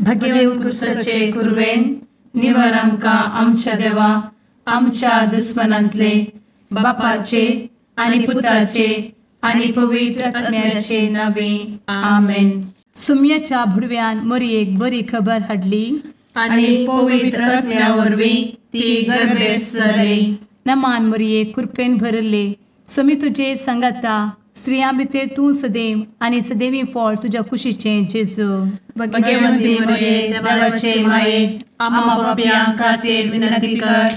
भगेव कुरवेन निवर आमकां आमच्या देवा आमच्या दुस्मनांतले बापाचे आनी पुताचे आनी पवित्र आत्म्याचे नावे आमेन. सुम्याच्या भुडव्यान मोरयेक बरी खबर हाडली आनी पवित्र आत्म्या वरवीं ती गर्भेस्त जाली. नमान मोरये, कृपेन भरले, स्वामी तुजे संगाता, स्त्रियां भितर तूं सदैव आनी सदैवी फळ तुज्या कुशीचें जेजू. भगवंती मोरये, देवाचे माये, आम्हा पापयां खातीर विनंती कर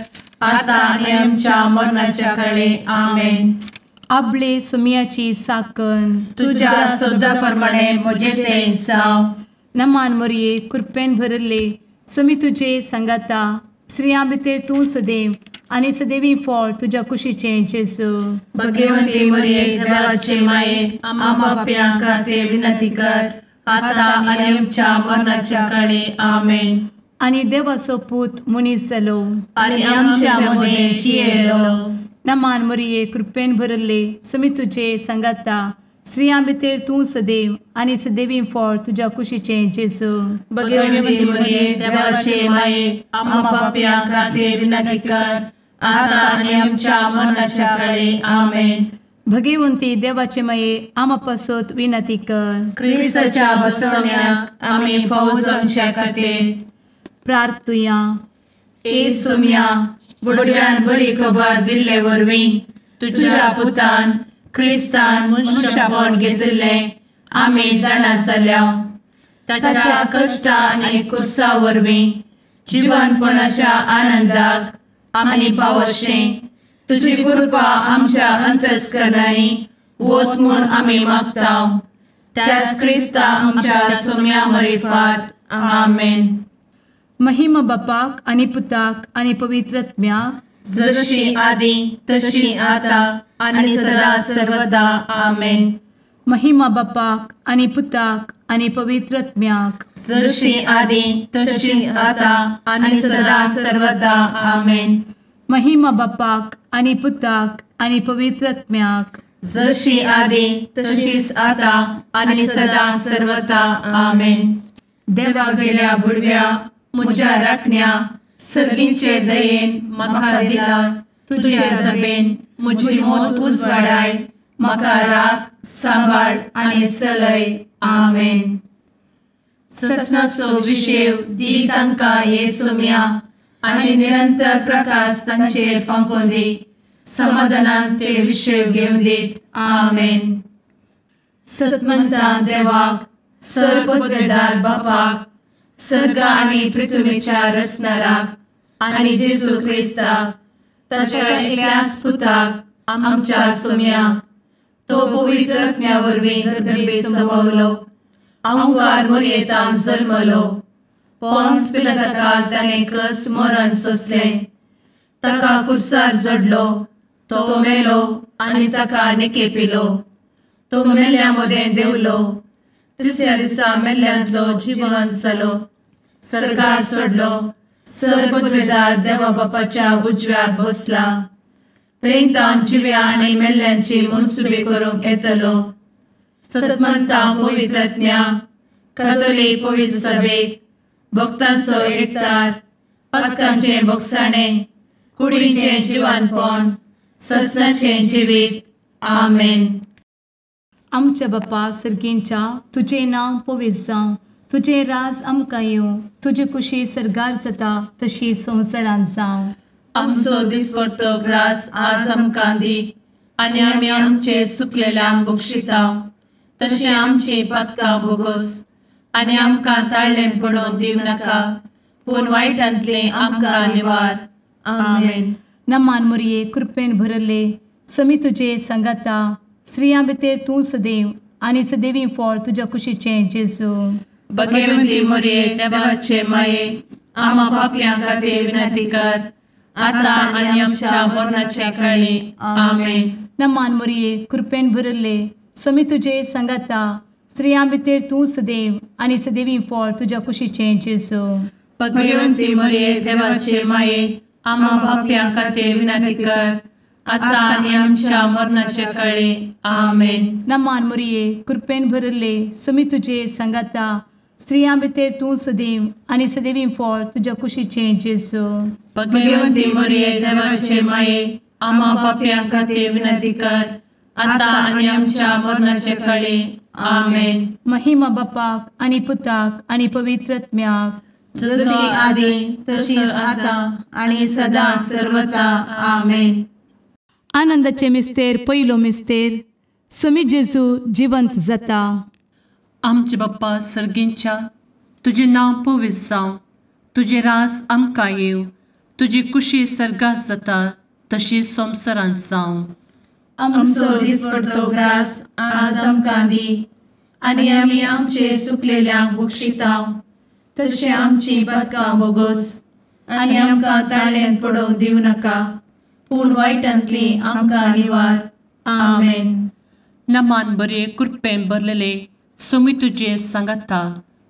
आता आनी आमच्या मरणाच्या काळे. आमेन. आपले सुम्याची साकन तुज्या सदा प्रमाणे म्हजें तें जावं. नमान मोरये, कृपेन भरले, स्वामी तुजे संगाता, स्त्रियां भितर तूं सदैव आनी सदैवी फळ तुज्या कुशीचें जेजू. भगवंती मोरये, देवाचे माये, आम्हा पापयां खातीर विनंती कर आता आनी आमच्या मरणाच्या काळे. आमेन. आनी देवाचो पूत मनीस जालो आनी आमच्या मदें जियेलो. नमान मोरये, कृपेन भरले, स्वामी तुजे संगाता, स्त्रियां भितर तूं सदैव आनी सदैवी फळ तुज्या कुशीचें जेजू. भगवंती मोरये, देवाचे माये, आम्हा पापयां खातीर विनंती कर आता आनी आमच्या मरणाच्या काळे. आमेन. भगवंती देवाचे माये, आम्हा पासत विनंती कर. क्रिस्ताच्या बसवण्याक आमी फावो जावच्या खातीर प्रार्थुया. ए सुम्या, बुडव्यान बरी खबर दिल्ले वरवीं तुज्या पुतान क्रिस्तान मनशापण घेतिल्लें आमी जाणा जाल्या. ताच्या कश्टा आनी कुसा वरवीं जिवनपणाच्या आनंदाक आमी पावशें तुजी कृपा आमच्या अंतस्करणांनी वत म्हूण आमी मागता. त्याच क्रिस्ता आमच्या सुम्या मरिफात. आमेन. महिमा बापाक आनी पुताक आनी पवित्र आत्म्याक, जशी आदी तशी आता आनी सदा सर्वदा. आमेन. महिमा बापाक आनी पुताक आनी पवित्र आत्म्याक, जशी आदी तशी आता आनी सदा सर्वदा. आमेन. महिमा बापाक आनी पुताक आनी पवित्र आत्म्याक, जशी आदी तशीच आता आनी सदा सर्वदा. आमेन. देवा गेल्या बुडव्या म्हज्या राखण्या सर्गींचे दयेन म्हाका दिला तुजे दबेन म्हजी मोत उजवाडाय, म्हाका राख सांबाळ आनी चलय. आमेन. ससनाचो विशेव दी तांकां हे सुम्या आनी निरंतर प्रकाश तांचेर फांकोवन दी, समाधानान ते विशेव घेवन दीत. आमेन. सतमंता देवाक, सर्वपदवेदार बापाक, सर्ग आनी पृथ्वीच्या रचणाराक आनी जेजू क्रिस्ताक ताच्या एकल्याच पुताक आमच्या सुम्याक, तो पवित्र आत्म्या वरवीं गर्भे संभवलो, अहंकार मोरयेतान जल्मलो, पोन्स पिलाताकाल ताणें कस मरण सोंसलें, ताका कुर्सार जडलो, तो मेलो आनी ताका निकेपिलो, तो मेल्ल्या मदें देंवलो, तिसऱ्या दिसा मेल्ल्यांतलो जिवन जालो, सर्गार सोडलो, सर्वपदवेदार देवा बापाच्या उजव्याक बसला, थंय तावन जिव्या आनी मेल्ल्यांची मनसुबी करूंक येतलो. सतमंता पवित्र आत्म्या, कातोलीक पवित्र सभेक, भक्तांचो एकतार, पातकांचें भोगसाणें, कुडीचें जिवानपण, ससनाचें जिवीत. आमेन. आमच्या बापा सर्गींच्या, तुजें नांव पवित्र जावं, तुजें राज आमकां येवं, तुजी कुशी सर्गार जाता तशी संवसारांत जावं. आमचो दिसपडतो ग्रास आज आमकां दी आनी आमी आमचे सुकलेल्यांक बक्षिता तशें आमची पातकां भोगोस आनी आमकां ताळ्ळें पडोवन दिवं नाका, पूण वायटांतलें आमकां निवार. आमेन. नमान मोरये, कृपेन भरले, स्वामी तुजे संगाता, स्त्रियां भितर तूं सदैव आनी सदैवी फळ तुज्या कुशीचें जेजू. भगवंती मोरये, देवाचे माये, आम्हा पापयां खातीर विनंती कर आता आनी आमच्या मरणाच्या काळी. आमेन. नमान मोरये, कृपेन भरले, स्वामी तुजे संगाता, स्त्रियां भितर तूं सदैव आनी सदैवी फळ तुज्या कुशीचें जेजू. भगवंती मोरये, देवाचे माये, आम्हा पापयां खातीर विनंती कर आता आनी आमच्या मरणाच्या काळी. आमेन. नमान मोरये, कृपेन भरले, स्वामी तुजे संगाता, स्त्रियां भितर तूं सदैव आनी सदैवी फळ तुज्या कुशीचें जेजू. भगवंती मरिये देवाचे माये, आम्हा पापयां खातीर विनंती कर, आतां आनी आमच्या मरणाचे कळे. आमेन. महिमा बापाक आनी पुताक आनी पवित्र आत्म्याक, जशी आदी तशीच आतां आनी सदां सर्वता. आमेन. आनंदाचे मिस्तेर पयलो मिस्तेर, स्वामी जेजू जिवंत जाता. आमचे बाप्पा सर्गींच्या, तुजें नांव पवित्र जावं, तुजें राज आमकां येवं, तुजी कुशी सर्गात जाता तशी संवसारांत जावं. आमचो दिसपडतो ग्रास आज आमकां दी, आनी आमी आमचे सुकलेल्यांक बक्षिता तशें आमची पातकां बोगोस, आनी आमकां ताळ्यांत पडोवंक दिवं नाका, पूण वायटांतली आमकां निवार. आमेन. नमान बरे कृपेन भरलेले स्वामी तुजे सांगाता,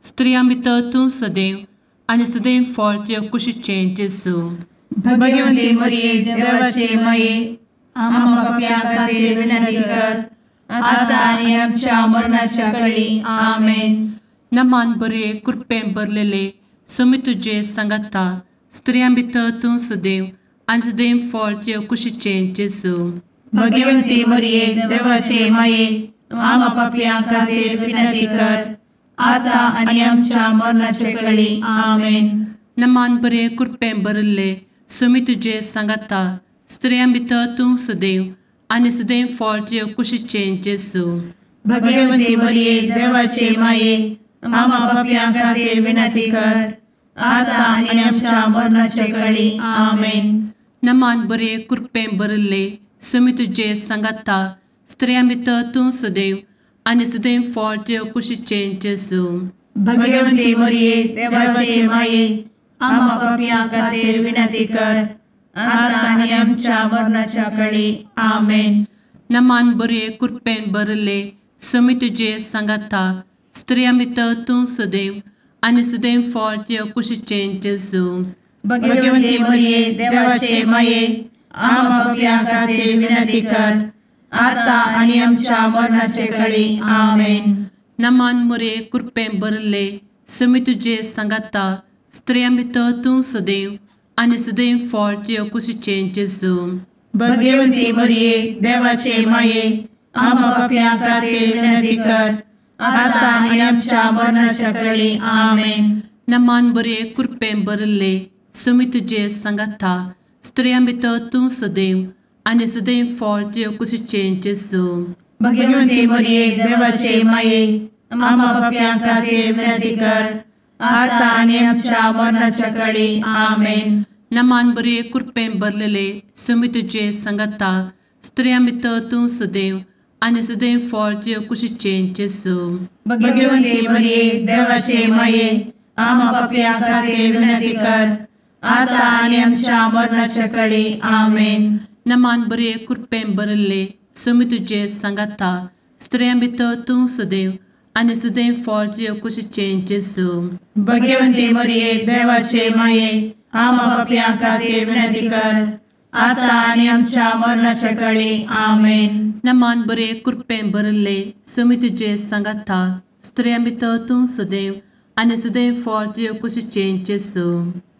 स्त्रियां भितर तूं सदैव आनी सदैव फळ तुज्या कुशीचें जेजू. भगवंती मरिये देवाचे माये, आम्हा पापयां खातीर विनंती कर, आतां आनी आमच्या मरणाच्या कळी. आमेन. नमान बरे कृपेन भरलेले स्वामी तुजे सांगाता, स्त्रियां भितर तूं सदैव आनी सदैव फळ तुज्या कुशीचें जेजू. भगवंती मरिये देवाचे माये, आम्हा पापयां खातीर विनंती कर, आतां आनी आमच्या मरणाचे कळी. आमेन. नमान बरे कृपेन भरिल्ले स्वामी तुजे सांगाता, स्त्रियां भितर तूं सदैव आनी सदैव फळ तुज्या कुशीचें जेजू. भगवंती मरिये देवाचे माये, आम्हा पापयां खातीर विनंती कर, आतां आनी आमच्या मरणाचे कळी. आमेन. नमान बरे कृपेन भरिल्ले स्वामी तुजे सांगाता, स्त्रियां भितर तूं सदैव आनी सदैव फळ तुज्या कुशीचें जेजू. भगवंती मरिये देवाचे माये, आम्हा पापयां खातीर विनंती कर, आतां आनी आमच्या मरणाच्या कळी. आमेन. नमान बरे कृपेन भरिल्ले स्वामी तुजे सांगाता, स्त्रियां भितर तूं सदैव आनी सदैव फळ तुज्या कुशीचें जेजू. भगवंती मरिये देवाचे माये, आम्हा पापयां खातीर विनंती कर, आतां आनी आमच्या मरणाचे कळी. आमेन. नमान मरिये कृपेन भरिल्ले स्वामी तुजे सांगाता, स्त्रियां भितर तूं सदैव आनी सदैव फळ तुज्या कुशीचें जेजू. भगवंती मरिये देवाचे माये, आम्हा पापयां खातीर विनंती कर, आतां आनी आमच्या मरणाच्या कळी. आमेन. नमान बरे कृपेन भरिल्ले स्वामी तुजे सांगाता, स्त्रियां भितर तूं सदैव आनी सदैव फळ तुज्या कुशीचें जेजू. भगवंती मरिये देवाचे माये, आम्हा पापयां खातीर विनंती कर, आतां आनी आमच्या मरणाच्या कळी. आमेन. नमान बरे कृपेन भरलेले स्वामी तुजे सांगाता, स्त्रियां भितर तूं सदैव आनी सदैव फळ तुज्या कुशीचें जेजू. भगवंती मरिये देवाचे माये, आम्हा पापयां खातीर विनंती कर, आतां आनी आमच्या मरणाच्या कळी. आमेन. नमान बरे कृपेन भरिल्ले स्वामी तुजे सांगाता, स्त्रियां भितर तूं सदैव आनी सदैव फळ तुज्या कुशीचें जेजू. भगवंती मरिये देवाचे माये, आम्हा पापयां खातीर विनंती कर, आतां आनी आमच्या मरणाच्या कळी. आमेन. नमान बरे कृपेन भरिल्ले स्वामी तुजे सांगाता, स्त्रियां भितर तूं सदैव आनी सदैव फळ तुज्या कुशीचें जेजू.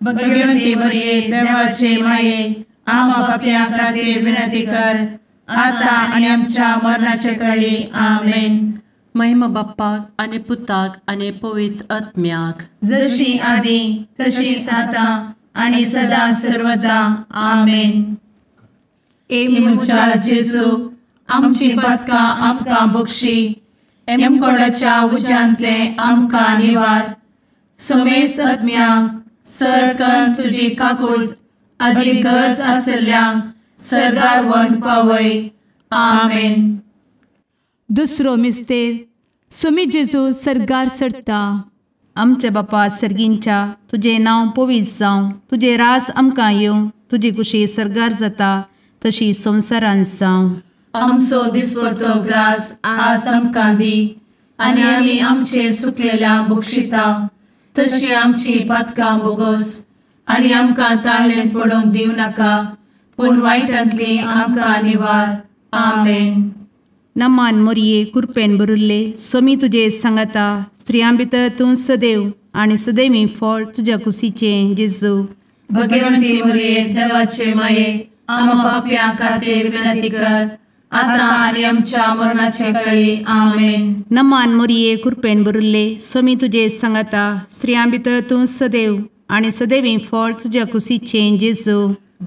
भगवंती मरिये देवाचे माये, आम्हा पापयां खातीर विनंती कर, आतां आनी आमच्या मरणाच्या कळी. आमेन. महिमा बाप्पाक आनी पुताक आनी पवित्र आत्म्याक, जशी आदी तशीच आतां आनी सदां सर्वदा. आमेन. ए म्हज्या जेजू, आमची पातकां आमकां बक्षी, एमकोडाच्या उज्यांतले आमकां निवार, समेस्त आत्म्यांक सरकन तुजी काकूट आदी गरज आशिल्ल्यांक सर्गार व्हरून पावय. आमेन. दुसरो मिस्तेर, स्वामी जेजू सर्गार चडटा. आमच्या बापा सर्गींच्या, तुजें नांव पवित्र जावं, तुजें राज आमकां येवं, तुजी कुशी सर्गार जाता तशी संवसारांत जावं. आमचो दिसपडतो ग्रास आज आमकां दी, आनी आमी आमचे सुकलेल्या बक्षिता तशी आमची पातकां बोगोस, आनी आमकां ताळ्ळेंत पडोवंक दिवं नाका, पूण वायटांतली आमकां निवार. आमेन. नमान मोरये कृपेन भरिल्ले स्वामी तुजे सांगाता, स्त्रियां भितर तूं सदैव आनी सदैवी फळ तुज्या कुशीचें जेजू। भगवंती मरिये देवाचे माये आम्हा पाप्यां खातीर विनंती कर आता आनी आमच्या मरणाचे वेळी। आमेन। नमान मरिये कृपेन भरिल्ले स्वामी तुजे सांगाता स्त्रियां भितर तूं सदैव आनी सदैवी फळ तुज्या कुशीचें जेजू।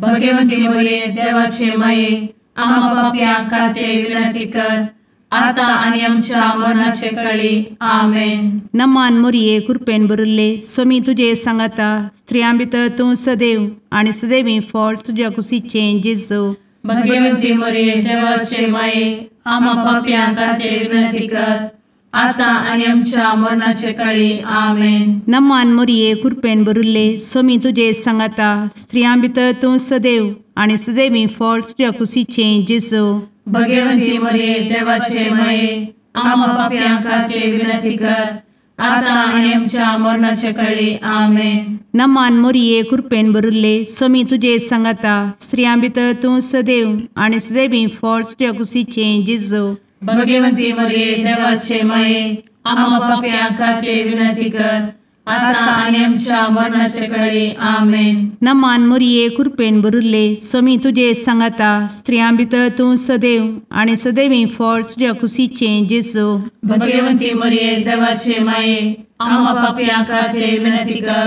भगवंती मरिये देवाचे माये आम्हा पाप्यां खातीर विनंती कर आता आनी आमच्या मरणाचे वेळी। आमेन। नमान मरिये कृपेन भरिल्ले स्वामी तुजे सांगाता स्त्रियां भितर तूं सदैव आनी सदैवी फळ तुज्या कुशीचें जेजू। भगवंती मरिये देवाचे माये आम्हा पाप्यां खातीर विनंती कर आता आनी आमच्या मरणाचे वेळी। आमेन। नमान मरिये कृपेन भरिल्ले स्वामी तुजे सांगाता स्त्रियां भितर तूं सदैव आनी सदैवी फळ तुज्या कुशीचें जेजू। भगवंती मरिये देवाचे माये आम्हा पाप्यां खातीर विनंती कर आता आनी आमच्या मरणाचे वेळी। आमेन। नमान मरिये कृपेन भरिल्ले स्वामी तुजे सांगाता स्त्रियां भितर तूं सदैव आनी सदैवी फळ तुज्या कुशीचें जेजू। भगवंती मरिये देवाचे माये आम्हा पाप्यां खातीर विनंती कर आता आनी आमच्या मरणाचे वेळी। आमेन। नमान मरिये कृपेन भरिल्ले स्वामी तुजे सांगाता स्त्रियां भितर तूं सदैव आनी सदैवी फळ तुज्या कुशीचें जेजू। भगवंती मरिये देवाचे माये आम्हा पाप्यां खातीर विनंती कर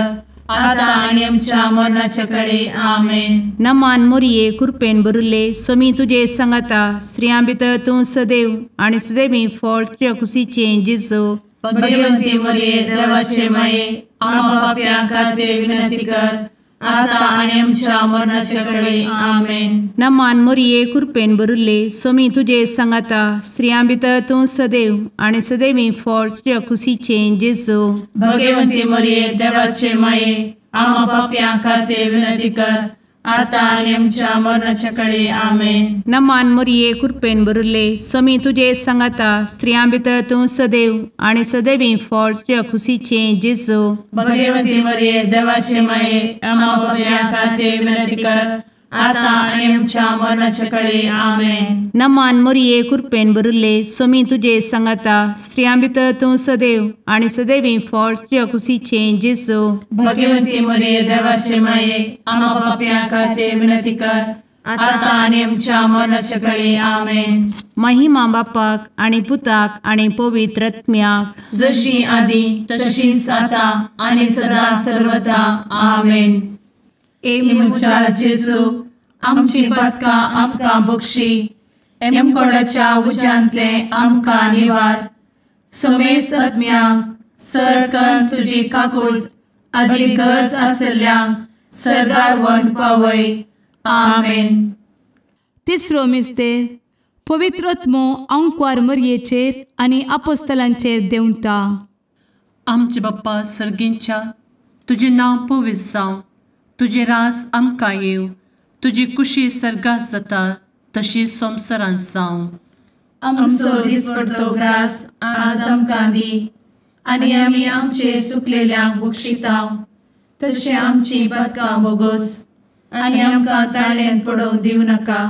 आता आनी आमच्या मरणाचे वेळी। आमेन। नमान मरिये कृपेन भरिल्ले स्वामी तुजे सांगाता स्त्रियां भितर तूं सदैव आनी सदैवी फळ तुज्या कुशीचें जेजू। भगवंती मरिये देवाचे माये आम्हा पाप्यां खातीर विनंती कर आता आनी आमच्या मरणाचे वेळी। आमेन। नमान मरिये कृपेन भरिल्ले स्वामी तुजे सांगाता स्त्रियां भितर तूं सदैव आनी सदैवी फळ तुज्या कुशीचें जेजू। भगवंती मरिये देवाचे माये आम्हा पाप्यां खातीर विनंती कर आता आनी आमच्या मरणाचे वेळी। आमेन। नमान मरिये कृपेन भरिल्ले स्वामी तुजे सांगाता स्त्रियां भितर तूं सदैव आनी सदैवी फळ तुज्या कुशीचें जेजू। भगवंती मरिये देवाचे माये आम्हा पाप्यां खातीर विनंती कर आता आनी आमच्या मरणाचे वेळी। आमेन। नमान मरिये कृपेन भरिल्ले स्वामी तुजे सांगाता स्त्रियां भितर तूं सदैव आनी सदैवी फळ तुज्या कुशीचें जेजू। भगवंती मरिये देवाचे माये आम्हा पाप्यां खातीर विनंती कर आता आनी आमच्या मरणाचे वेळी। आमेन। महिमा बापाक आनी पुताक आनी पवित्र आत्म्याक जशी आदी तशीच आता आनी सदा सर्वदा। आमेन। ए म्हज्या जेजू आमची पातकां आमकां बक्षी एमकोडाच्या उज्यांतले आमकां निवार समेस्त आत्म्यांक सरकन तुजी काकूट आदी गरज आशिल्ल्यांक सर्गार व्हरून पावय। आमेन। तिसरो मिस्तेर पवित्र आत्मो आंकवार मरयेचेर आनी आपोस्तलांचेर देंवता। आमचे बाप्पा सर्गींच्या तुजें नांव पवित्र जावं, तुजें राज आमकां येवं, तुजी कुशी सर्गात जाता तशी संवसारांत जावं। आमचो दिसपडतो ग्रास आज आमकां दी आनी आमी आमचे सुकलेल्यांक बक्षिता तशें आमची पातकां बोगोस आनी आमकां ताळ्यान पडोवंक दिवं नाका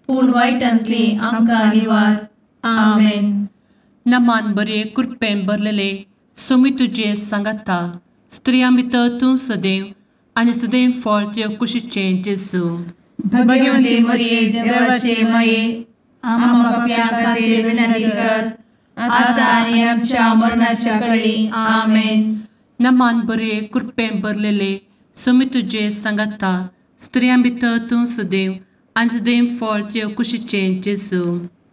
पूण वायटांतली आमकां निवार। आमेन। नमान बरे कृपेन भरलेले स्वामी तुजे सांगाता स्त्रियां भितर तूं सदैव आनी सदैव फळ तुज्या कुशीचें जेजू। भगवंती मरिये देवाचे माये आम्हा पाप्यां खातीर विनंती कर आता आनी आमच्या मरणाच्या वेळी। आमेन। नमान बरे कृपेन भरलेले स्वामी तुजे सांगाता स्त्रियां भितर तूं सदैव आनी सदैव फळ तुज्या कुशीचें जेजू।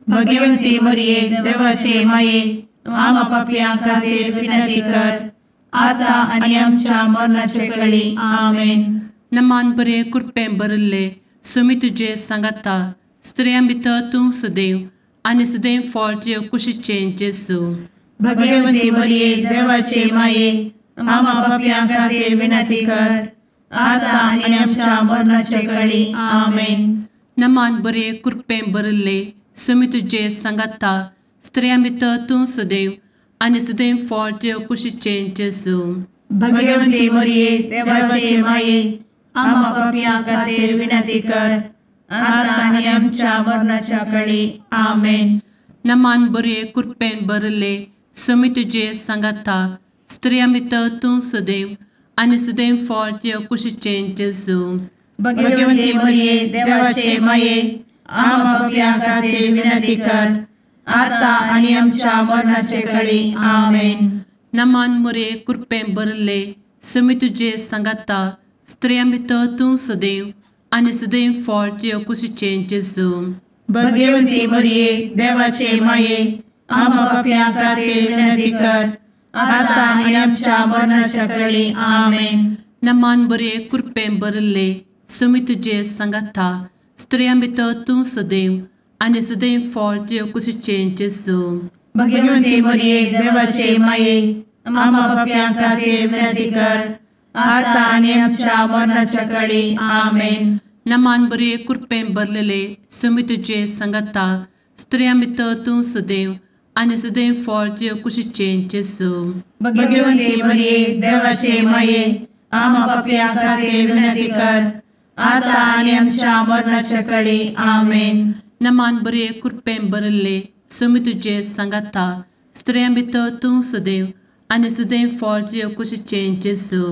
भगवंती मरिये देवाचे माये आम्हा पाप्यां खातीर विनंती कर आता आनी आमच्या मरणाचे वेळी। आमेन। नमान बरे कृपेन भरिल्ले स्वामी तुजे सांगाता स्त्रियां भितर तूं सदैव आनी सदैव फळ तुज्या कुशीचें जेजू। भगवंती मरिये देवाचे माये आम्हा पाप्यां खातीर विनंती कर आता आनी आमच्या मरणाचे वेळी। आमेन। नमान बरे कृपेन भरिल्ले स्वामी तुजे सांगाता स्त्रियां भितर तूं सदैव आनी सदैव फळ तुज्या कुशीचें जेजू। भगवंती मरिये देवाचे माये आम्हा पाप्यां खातीर विनंती कर आता आनी आमच्या मरणाच्या वेळी। आमेन। नमान बरे कृपेन भरिल्ले समी तुजे सांगाता स्त्रियां भितर तूं सदैव आनी सदैव फळ तुज्या कुशीचें जेजू. भगवती मरिये देवाचे माये आम्हा पाप्यां खातीर विनंती कर आता आनी आमच्या मरणाचे कळी. आमेन. नमान मोरये कृपेन भरिल्ले समी तुजे सांगाता स्त्रियां भितर तूं सदैव आनी सदैव फळ तुज्या कुशीचें जेजू. भगवती मरिये देवाचे माये आम्हा पाप्यां खातीर विनंती कर आता आनी आमच्या मरणाच्या कळी. आमेन. नमान बरे कृपेन भरिल्ले समी तुजे सांगाता स्त्रियां भितर तूं सदैव आनी सदैव फळ तुज्या कुशीचें जेजू. भगवती मरिये देवाचे माये आम्हा पाप्यां खातीर विनंती कर आता आनी आमच्या मरणाच्या कळी. आमेन. नमान बरे कृपेन भरिल्ले समी तुजे सांगाता स्त्रियां भितर तूं सदैव आनी सदैव फळ तुज्या कुशीचें जेजू. भगवती मरिये देवाचे माये आम्हा पाप्यां खातीर विनंती कर आता आनी आमच्या मरणाच्या कळी. आमेन. नमान बरे कृपेन भरिल्ले समी तुजे सांगाता स्त्रियां भितर तूं सदैव आनी सदैव फळ तुज्या कुशीचें जेजू.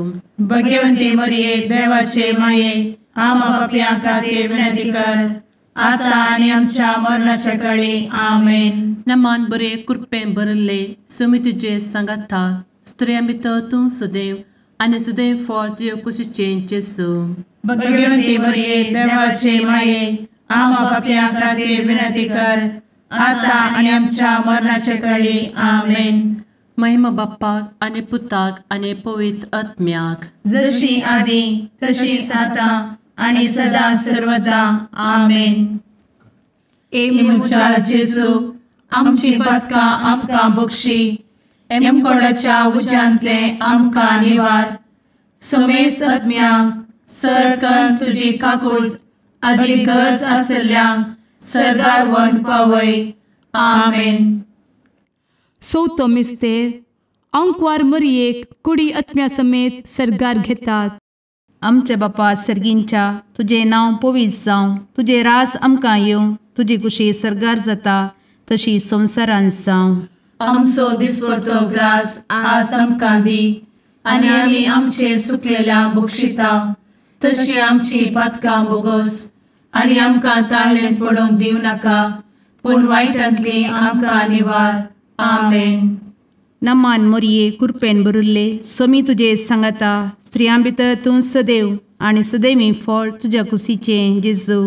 भगवती मरिये देवाचे माये आम्हा पाप्यां खातीर विनंती कर आता आनी आमच्या मरणाच्या कळी. आमेन. नमान बरे कृपेन भरिल्ले समी तुजे सांगाता स्त्रियां भितर तूं सदैव आनी सदैव फळ तुज्या कुशीचें जेजू. भगवती मरिये देवाचे माये आम्हा पाप्यां खातीर विनंती कर आता आनी आमच्या मरणाच्या कळी. आमेन. महिमा बाप्पाक आनी पुताक आनी पवित्र आत्म्याक, जशी आदी तशीच आता आनी सदा सर्वदा. आमेन. ए म्हज्या जेजू आमची पातकां आमकां बक्षी, एमकोडाच्या उज्यांतले आमकां निवार, समेस्त आत्म्यांक सरकन तुजी काकूट आदी गरज आसल्ल्यांक सर्गार व्हरून पावय. आमेन. चवथो मिस्तेर आंकवार मरियेक कुडी आत्म्या समेत सर्गार घेतात. आमच्या बापा सर्गींच्या तुजें नांव पवित्र जावं, तुजें राज आमकां येवं, तुजी कुशी सर्गार जाता तशी संवसारांत जावं. आमचो दिसपडतो ग्रास आज आमकां दी आनी आमी आमचे सुकलेल्या बक्षिता तशी आमची पातकां बोगोस आनी आमकां ताळेन पडोवंक दिवं नाका पूण वायटांतली आमकां निवार. आमेन. नमान मोरये कृपेन भरिल्ले स्वामी तुजे सांगाता स्त्रियां भितर तूं सदैव आनी सदैवी फळ तुज्या कुशीचें जेजू.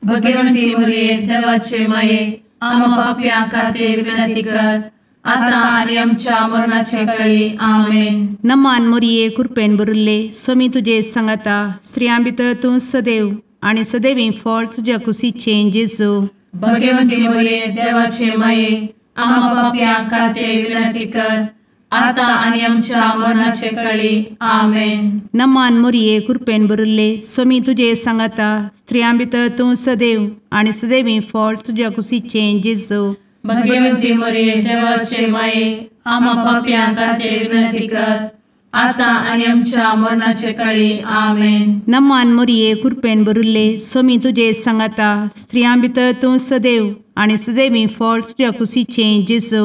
भगवंती मोरये देवाचे माये आम्हा पाप्यां खातीर विनंती कर आता आनी आमच्या मरणाचे कळी. आमेन. नमान मोरये कृपेन भरिल्ले स्वामी तुजे सांगाता स्त्रियां भितर तूं सदैव आनी सदैवी फळ तुज्या कुशीचें जेजू. भगवंती मोरये देवाचे माये आम्हा पाप्यां खातीर विनंती कर आता आनी आमच्या मरणाचे कळी. आमेन. नमान मोरये कृपेन भरिल्ले स्वामी तुजे सांगाता स्त्रियां भितर तूं सदैव आनी सदैवी फळ तुज्या कुशीचें जेजू. भगवंती मोरये देवाचे माये आम्हा पाप्यां खातीर विनंती कर आता आनी आमच्या मरणाचे कळी. आमेन. नमान मोरये कृपेन भरिल्ले स्वामी तुजे सांगाता स्त्रियां भितर तूं सदैव आनी सदैवी फळ तुज्या कुशीचें जेजू.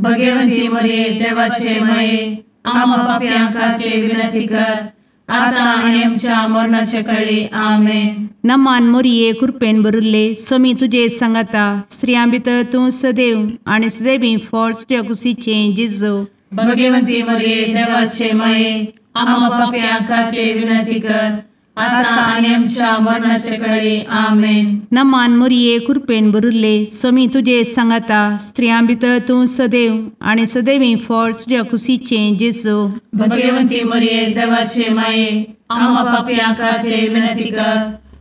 भगवंती मोरये देवाचे माये आम्हा पाप्यां खातीर विनंती कर आता आनी आमच्या मरणाचे कळी. आमेन. नमान मोरये कृपेन भरिल्ले स्वामी तुजे सांगाता स्त्रियां भितर तूं सदैव आनी सदैवी फळ तुज्या कुशीचें जेजू. भगवंती मोरये देवाचे माये आम्हा पाप्यां खातीर विनंती कर आता आनी आमच्या मरणाचे कळी. आमेन. नमान मोरये कृपेन भरिल्ले स्वामी तुजे सांगाता स्त्रियां भितर तूं सदैव आनी सदैवी फळ तुज्या कुशीचें जेजू. भगवंती मोरये देवाचे माये आम्हा पाप्यां खातीर विनंती कर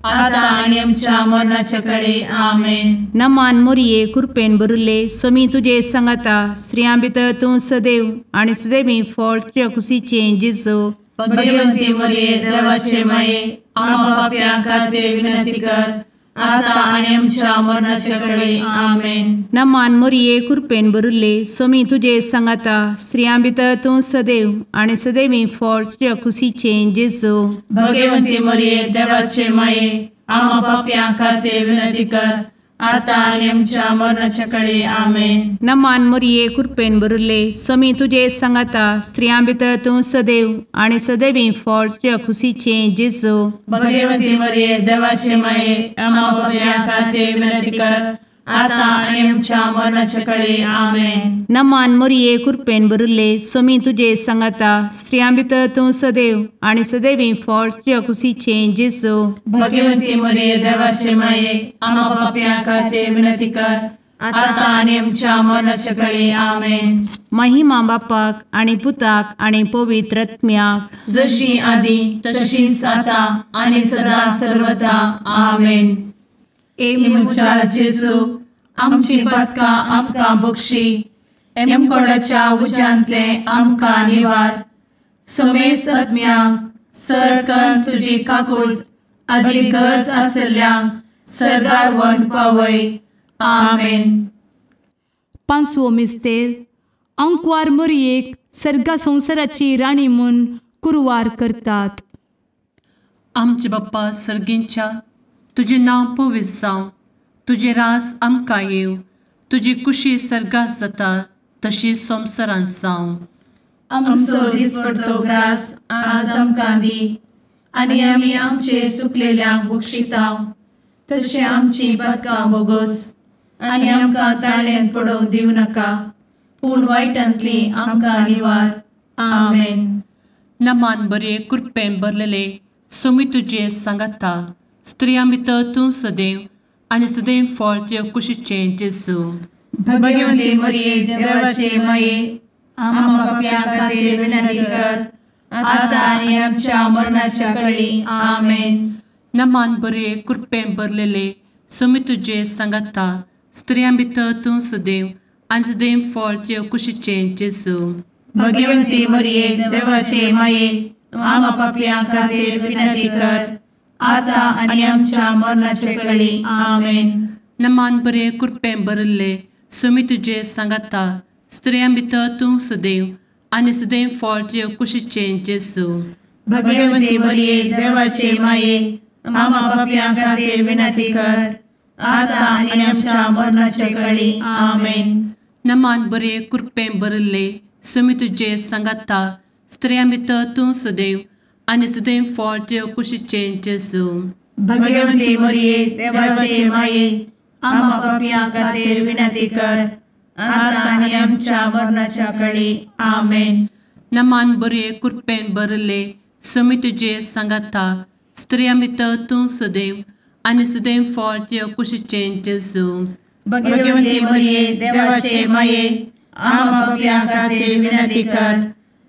आता आनी आमच्या मरणाचे कळी. आमेन. नमान मोरये कृपेन भरिल्ले स्वामी तुजे सांगाता स्त्रियां भितर तूं सदैव आनी सदैवी फळ तुज्या कुशीचें जेजू. भगवंती मोरये देवाचे माये आम्हा पाप्यां खातीर विनंती कर आता आनी आमच्या मरणाचे कळी. आमेन. नमान मोरये कृपेन भरिल्ले स्वामी तुजे सांगाता स्त्रियां भितर तूं सदैव आनी सदैवी फळ तुज्या कुशीचें जेजू. भगवंती मोरये देवाचे माये आम्हा पाप्यां खातीर विनंती कर आतां आनी आमच्या मरणाच्या कळे. आमेन. नमान मोरये कृपेन भरिल्ले, स्वामी तुजे सांगाता, स्त्रियां भितर तूं सदैव आनी सदैवी फळ तुज्या खुशीचें जेजू. भगवती मरिये देवाचे माये, आम्हा पाप्यां खातीर विनंती कर, आतां आनी आमच्या मरणाच्या कळे. आमेन. नमान मोरये कृपेन भरिल्ले, स्वामी तुजे सांगाता, स्त्रियां भितर तूं सदैव आनी सदैवी फळ तुज्या खुशीचें जेजू. भगवती मरिये देवाचे माये, आम्हा पाप्यां खातीर विनंती कर, आतां आनी आमच्या मरणाच्या कळे. आमेन. महिमा बापाक आनी पुताक आनी पवित्र आत्म्याक, जशी आदी तशीच आतां आनी सदा सर्वदा. आमेन. ए म्हज्या जेजू, आमची पातकां आमकां बक्षी, एमकोडाच्या उज्यांतले आमकां निवार, समेस्त आत्म्यांक सरकन तुजी काकूट आदी गरज आशिल्ल्यांक सर्गार व्हरून पावय. आमेन. पांचवो मिस्तेर. आंकवार मोरयेक सर्गा संवसाराची राणी म्हूण कुरवार करतात. आमचे बाप्पा सर्गींच्या, तुजें नांव पवित्र जावं, तुजें राज आमकां येवं, तुजी कुशी सर्गात जाता तशी संवसारांत जावं. आमचो दिसपडतो ग्रास आज आमकां दी, आनी आमी आमचे सुकलेल्यांक बक्षितांव, तशें आमची पातकां बोगोस, आनी आमकां ताळ्यांत पडोवंक दिवं नाका, पूण वायटांतली आमकां निवार. आमेन. नमान बरे कृपेन भरलेले, स्वामी तुजे सांगाता, स्त्रियां भितर तूं सदैव आनी सदैव फळ तुज्या कुशीचें जेजू. भगवती मरिये देवाचे माये, आम्हा पाप्यां खातीर विनंती कर, आतां आनी आमच्या मरणाच्या कळी. आमेन. नमान बरे कृपेन भरलेले, स्वामी तुजे सांगाता, स्त्रियां भितर तूं सदैव आनी सदैव फळ तुज्या कुशीचें जेजू. भगवती मरिये देवाचे माये, आम्हा पाप्यां खातीर विनंती कर, आतां आनी आमच्या मरणाच्या कळी. आमेन. नमान बरे कृपेन भरिल्ले, स्वामी तुजे सांगाता, स्त्रियां भितर तूं सदैव आनी सदैव फळ तुज्या कुशीचें जेजू. भगवती मरिये देवाचे माये, आम्हा पाप्यां खातीर विनंती कर, आतां आनी आमच्या मरणाच्या कळी. आमेन. नमान बरे कृपेन भरिल्ले, स्वामी तुजे सांगाता, स्त्रियां भितर तूं सदैव आनी सदैव फळ तुज्या कुशीचें जेजू. भगवती मरिये देवाचे माये, आम्हा पाप्यां खातीर विनंती कर, आतां आनी आमच्या मरणाच्या कळी. आमेन. नमान बरे कृपेन भरिल्ले, स्वामी तुजे सांगाता, स्त्रियां भितर तूं सदैव आनी सदैव फळ तुज्या कुशीचें जेजू. भगवती मरिये देवाचे माये, आम्हा पाप्यां खातीर विनंती कर,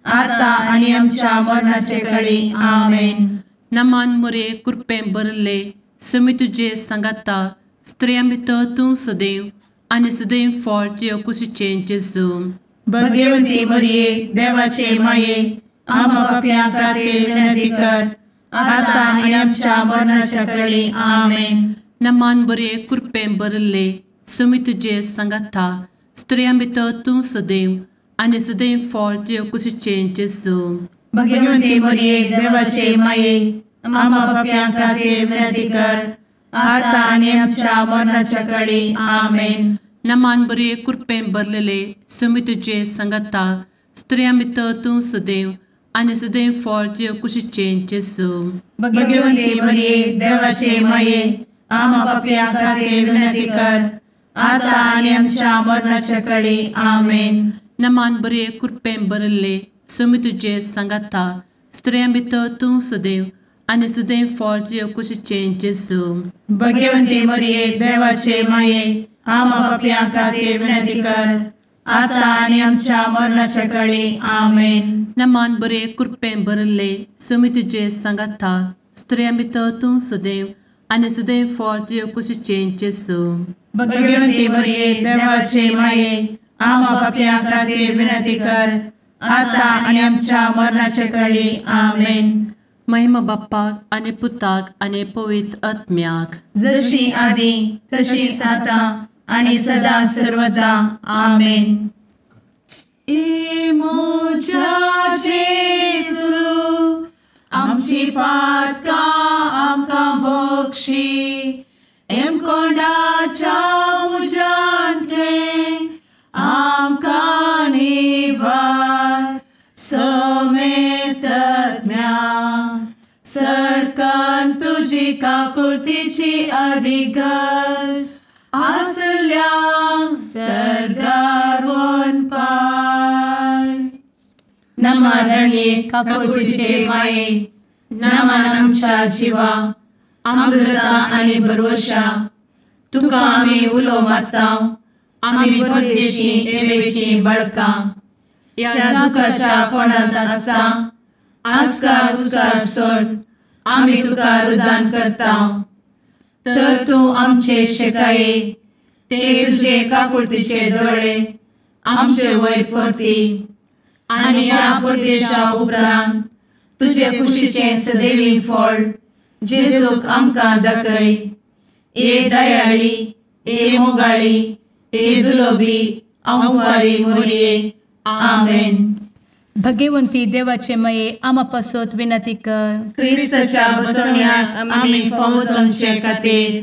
आतां आनी आमच्या मरणाचे कळी. आमेन. नमान मरिये कृपेन भरिल्ले, स्वामी तुजे सांगाता, स्त्रियां भितर तूं सदैव आनी सदैव फळ तुज्या कुशीचें जेजू. भगवती मरिये देवाचे माये, आम्हा पाप्यां खातीर विनंती कर, आतां आनी आमच्या मरणाच्या कळी. आमेन. नमान बरे कृपेन भरिल्ले, स्वामी तुजे सांगाता, स्त्रियां भितर तूं सदैव आनी सदैव फळ तुज्या कुशीचें जेजू. भगवती मरिये देवाचे माये, आम्हा पाप्यां खातीर विनंती कर, आतां आनी आमच्या मरणाच्या कळी. आमेन. नमान बरे कृपेन भरलेले, स्वामी तुजे सांगाता, स्त्रियां भितर तूं सदैव आनी सदैव फळ तुज्या कुशीचें जेजू. भगवती मरिये देवाचे माये, आम्हा पाप्यां खातीर विनंती कर, आतां आनी आमच्या मरणाच्या कळी. आमेन. नमान बरे कृपेन भरिल्ले, स्वामी तुजे सांगाता, स्त्रियां भितर तूं सदैव आनी सदैव फळ तुज्या कुशीचें जेजू. भगवती मरिये देवाचे माये, आम्हा पाप्यां खातीर विनंती कर, आतां आनी आमच्या मरणाच्या कळी. आमेन. नमान बरे कृपेन भरिल्ले, स्वामी तुजे सांगाता, स्त्रियां भितर तूं सदैव आनी सदैव फळ तुज्या कुशीचें जेजू. भगवती मरिये देवाचे माये, आम्हा पाप्यां खातीर विनंती कर, आतां आनी आमच्या मरणाच्या कळी. आमेन. महिमा बाप्पाक आनी पुताक आनी पवित्र आत्म्याक, जशी आदी तशीच आतां आनी सदा सर्वदा. आमेन. ए म्हज्या जेजू, आमची पातकां आमकां बक्षी, एमकोंडाच्या तुजी काकुळतीची अधिगस आसल्यांक सर्गार वनपाय. नमा रणये काकुळतीचे माये, नमन आमच्या जिवा, अमृता आनी भरवशा, तुका आमी उलो मारता, आमी परदेशी एवेची बळकां, ह्या दुखाच्या कोणांत आसता आस्कार उस्कार सोड आमी तुका रुदान करता. तर तूं आमचे शेकाये ते तुजे काकुळतीचे दोळे आमचे वयर परती आनी ह्या परदेशा उपरांत तुजे कुशीचें सदैवी फळ जेजूक आमकां दाखय. ए दयाळी, ए मोगाळी, ए दुलोबी अंवारी मोरये. आमेन. भगवंती देवाचे मये आमा पासत विनंती कर. क्रिस्ताच्या बसवण्याक आमी फावो जावचे खातीर.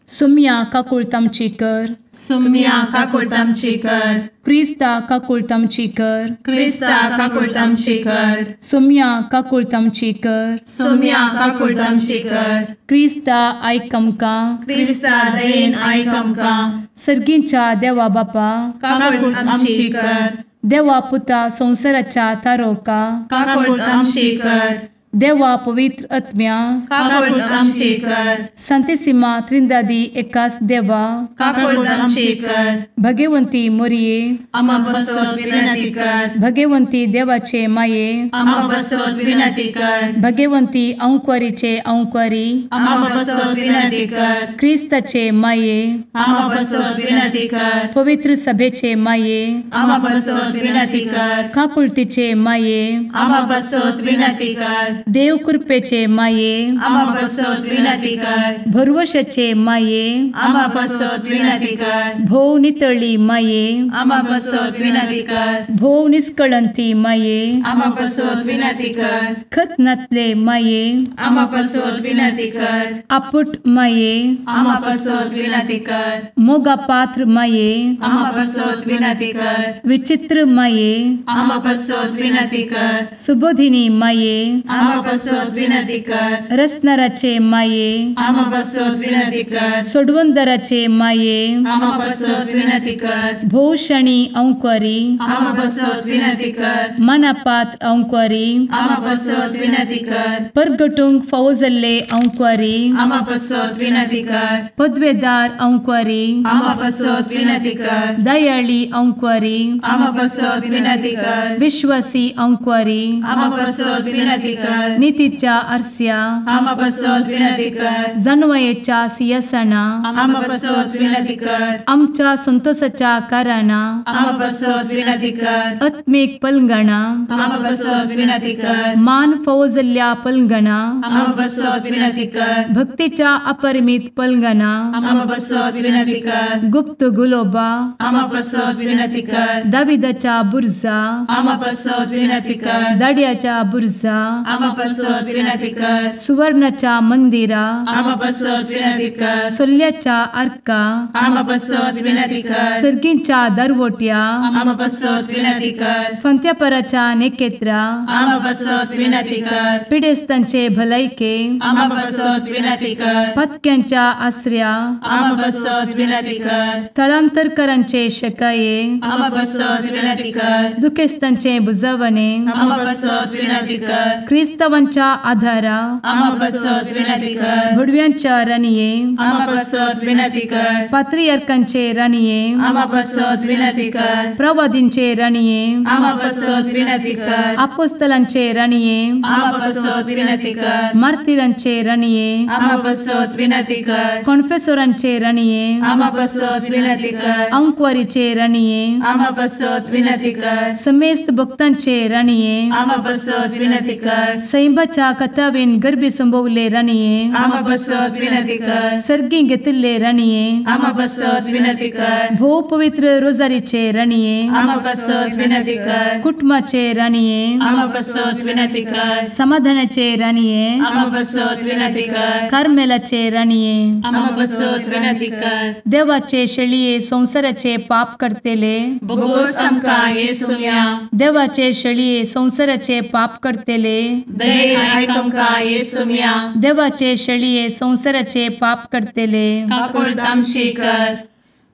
सुम्या काकुळत आमची कर. सुम्या काकुळत आमची कर. क्रिस्ता काकुळत आमची कर. क्रिस्ता काकुळत आमची कर. सुम्या काकुळत आमची कर. सुम्या काकुळत आमची कर. क्रिस्ता आयक आमकां. क्रिस्ता दयेन आयक आमकां. सर्गींच्या देवा बापा काकुळत आमची कर. देवा पुता संवसाराच्या तारोका काकुळत आमची कर. देवा पवित्र आत्म्या काकुळत आमची कर. संतेसिमा त्रिंदादी एकास देवा काकुळत आमची कर. भगवंती मोरये आमा पासत विनंती कर. भगवंती देवाचे माये आमा पासत विनंती कर. भगवंती अंकुरीचे अंकुरी आमा पासत विनंती कर. क्रिस्ताचे माये आमा पासत विनंती कर. पवित्र सभेचे माये आमा पासत विनंती कर. काकुळतीचे माये आमा पासत विनंती कर. देव कृपेचे माये आमा पासत विनंती कर. भरवशाचे माये आमा पासत विनंती कर. भोव नितळी माये आमा पासत विनंती कर. भोव निष्कळंती माये आमा पासत विनंती कर. खत नातले माये आमा पासत विनंती कर. आपुट माये आमा पासत विनंती कर. मोगा पात्र माये आमा पासत विनंती कर. विचित्र माये आमा पासत विनंती कर. सुबोधिनी माये आमा पासत विनंती कर. रसनाराचे माये आमा पासत विनंती कर. सोडवंदराचे माये आमा पासत विनंती कर. भोवशणी अंकुरी आमा पासत विनंती कर. मनापात्र अंकुरी आमा पासत विनंती कर. परगटूंक फावो जाल्ले अंकुरी आमा पासत विनंती कर. पदवेदार अंकुरी आमा पासत विनंती कर. दयाळी अंकुरी आमा पासत विनंती कर. विश्वासी अंकुरी आमा पासत विनंती कर. नितीच्या आरस्या आमा पासत विनंती कर. जानवयेच्या सिंहासना आमा पासत विनंती कर. आमच्या संतोषाच्या कारणा आमा पासत विनंती कर. आत्मीक पलंगणा आमा पासत विनंती कर. मान फावो जाल्ल्या पलंगणा आमा पासत विनंती कर. भक्तीच्या अपरिमित पलंगणा आमा पासत विनंती कर. गुप्त गुलोबा आमा पासत विनंती कर. दाविदाच्या बुर्जा आमा पासत विनंती कर. दाड्याच्या बुर्जा आमा पासत विनंती कर. सुवर्णाच्या मंदिरा आमा पासत विनंती कर. सोल्ल्याच्या आर्का आमा पासत विनंती कर. सर्गींच्या दरवट्या आमा पासत विनंती कर. फंत्यापराच्या नेकेत्रा आमा पासत विनंती कर. पिडेस्तांचे भलायके आमा पासत विनंती कर. पत्क्यांच्या आसऱ्या आमा पासत विनंती कर. थळांतरकरांचे शकाये आमा पासत विनंती कर. दुखेस्तांचे बुजवणे आमा पासत विनंती कर. क्रिस्तावांच्या आधारा आमा पासत विनंती कर. भुडव्यांच्या राणये आमा पासत विनंती कर. पात्रियार्कांचे राणये आमा पासत विनंती कर. प्रवादींचे राणये आमा पासत विनंती कर. आपोस्तलांचे राणये आमा पासत विनंती कर. मार्तिरांचे राणये आमा पासत विनंती कर. कॉन्फेसोरांचे राणये आमा पासत विनंती कर. अंकुवारीचे राणये आमा पासत विनंती कर. समेस्त भक्तांचे राणये आमा पासत विनंती कर. सैंबाच्या कथावेन गर्भी संभवले राणये आमा पासत विनंती कर. सर्गी घेतिल्ले राणये आमा पासत विनंती कर. भोव पवित्र रोजारीचे राणये आमा पासत विनंती कर. कुटुंबाचे राणये आमा पासत विनंती कर. समाधानाचे राणये आमा पासत विनंती कर. कार्मेलाचे राणये आमा पासत विनंती कर. देवाचे शेळये संवसाराचे पाप करतेले बोगोस आमकां येसुम्या देवाचे शेळये संवसाराचे पाप करतेले दयेन आयक आमकां येसुम्या। देवाचे शेळये संवसाराचे पाप करतले काकुळट आमची कर।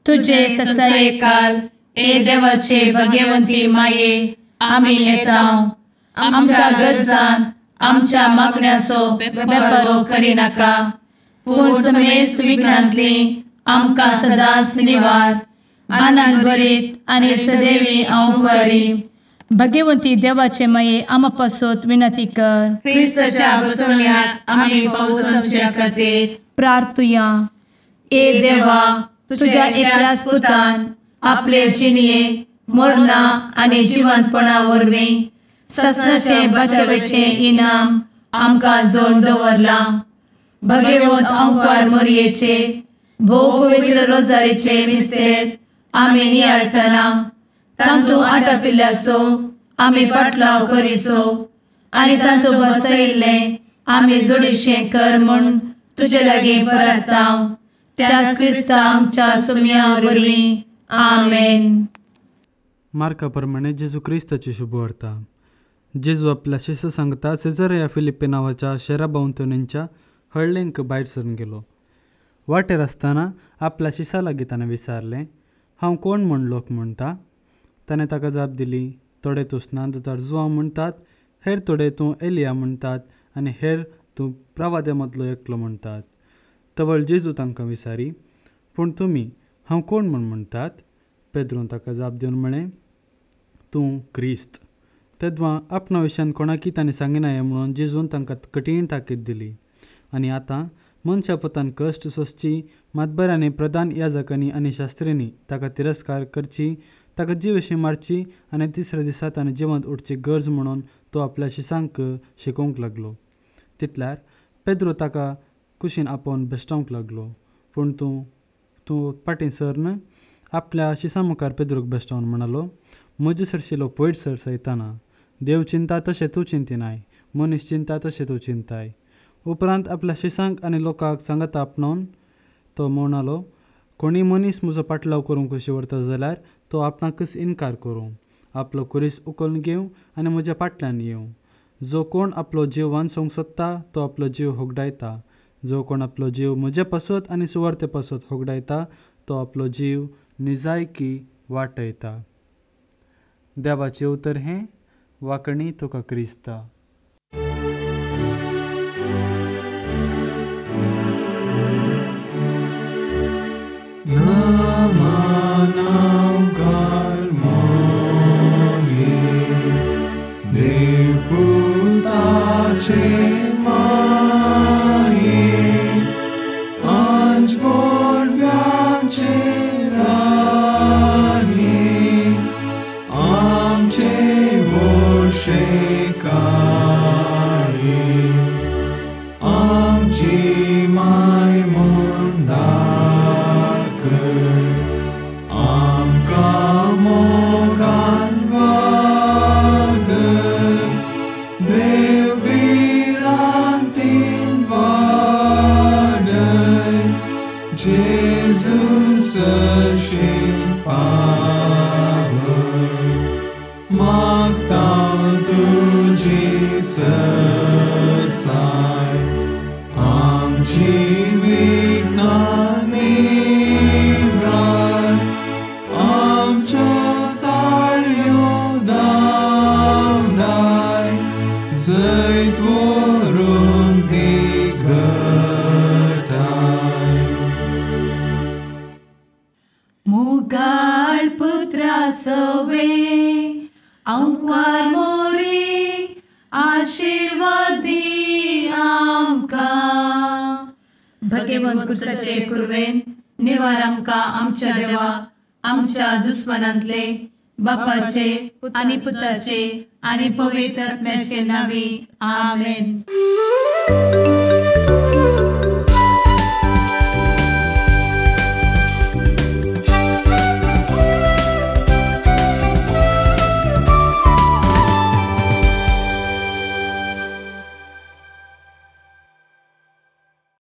तुजे ससायेकाल ए देवाचे भगवंती माये आमी येता आमच्या गरजान आमच्या मागण्याचो बेपर्वो करिनाका पूण समेस्त विघ्नांतली आमकां सदांच निवार। आनंद भरीत आनी सदैवी अंवकारी भगवंती देवाचे माये आमा पासत विनंती कर। क्रिस्ताच्या बसवण्याक आमी पावसाच्या खातीर प्रार्थुया। ए देवा तुझ्या एकल्याच पुतान आपले जिणये मरणा आनी जिवंतपणा वरवीं ससनाचे बचावेचे इनाम आमकां जोडून दवरलां। भगवंत अंकार मोरयेचे भोव पवित्र रोजारीचे मिस्तेर आमी नियाळटना तांतू आटापिल्ल्याचो आमी पाटलाव करिसो आनी तांतू बसयिल्लें आमी जोडीशें कर म्हूण तुजे लागीं परता त्याच क्रिस्ता आमच्या सुम्या वरवीं आमेन। मार्का प्रमाणे जेजू क्रिस्ताची शुभवार्ता। जेजू आपल्या शिष्य सांगता सेजरिया फिलिप्पी नांवाच्या शेरा भोंवतणीच्या हळ्ळेंक भायर सरून गेलो। वाटेर आसतना आपल्या शिसा लागीं ताणें विचारलें, हांव कोण म्हूण लोक म्हणटा? ताणें ताका जाप दिली, थोडे तूं स्नानदार जुआंव म्हणटात, हेर थोडे तूं एलिया म्हणटात आनी हेर तूं प्रवाद्या मदलो एकलो म्हणटात। तवळ जेजू तांकां विचारी, पूण तुमी हांव कोण म्हूण म्हणटात? पेद्रून ताका जाप दिवन म्हळें, तूं क्रिस्त। तेदवां आपणा विशयान कोणाकी ताणें सांगिनाय म्हणून जेजून तांकां कठीण ताकीद दिली। आनी आतां मनशा पुतान कश्ट सोंसची, मातबऱ्यांनी प्रधान याजकांनी आनी शास्त्रींनी ताका तिरस्कार करची, ताका जिवेशी मारची आनी तिसऱ्या दिसा ताणें जिवंत उठची गरज म्हणून तो आपल्या शिसांक शिकोवंक लागलो। तितल्यार पेद्रो ताका कुशीन आपोवन बेश्टावंक लागलो, पूण तूं तूं फाटीं सरन आपल्या शिसा मुखार पेद्रूक बेश्टावन म्हणालो, म्हजे सरशिलो पयट सर सयताना देव चिंता तशें तूं चिंतिनाय, मनीस चिंता तशें तूं चिंताय। उपरांत आपल्या शिसांक आनी लोकांक सांगाता आपणावन तो म्हणालो, कोणी मनीस म्हजो पाटलाव करूंक कशी व्हरता जाल्यार तो आपणाकच इनकार करूं, आपलो कुरीस उखलून घेवं आनी म्हज्या फाटल्यान येवं। जो कोण आपलो जीव वांचोवंक सोदता तो आपलो जीव होगडायता, जो कोण आपलो जीव म्हजे पासत आनी सुवार्ते पासत होगडायता तो आपलो जीव निजायकी वाटयता। देवाचें उतर हें वाकणी तुका क्रिस्ता। आमच्या देवा आमच्या दुस्मनांतले बापाचे आनी पुताचे आनी पवित्र आत्म्याचे नांवी आमेन।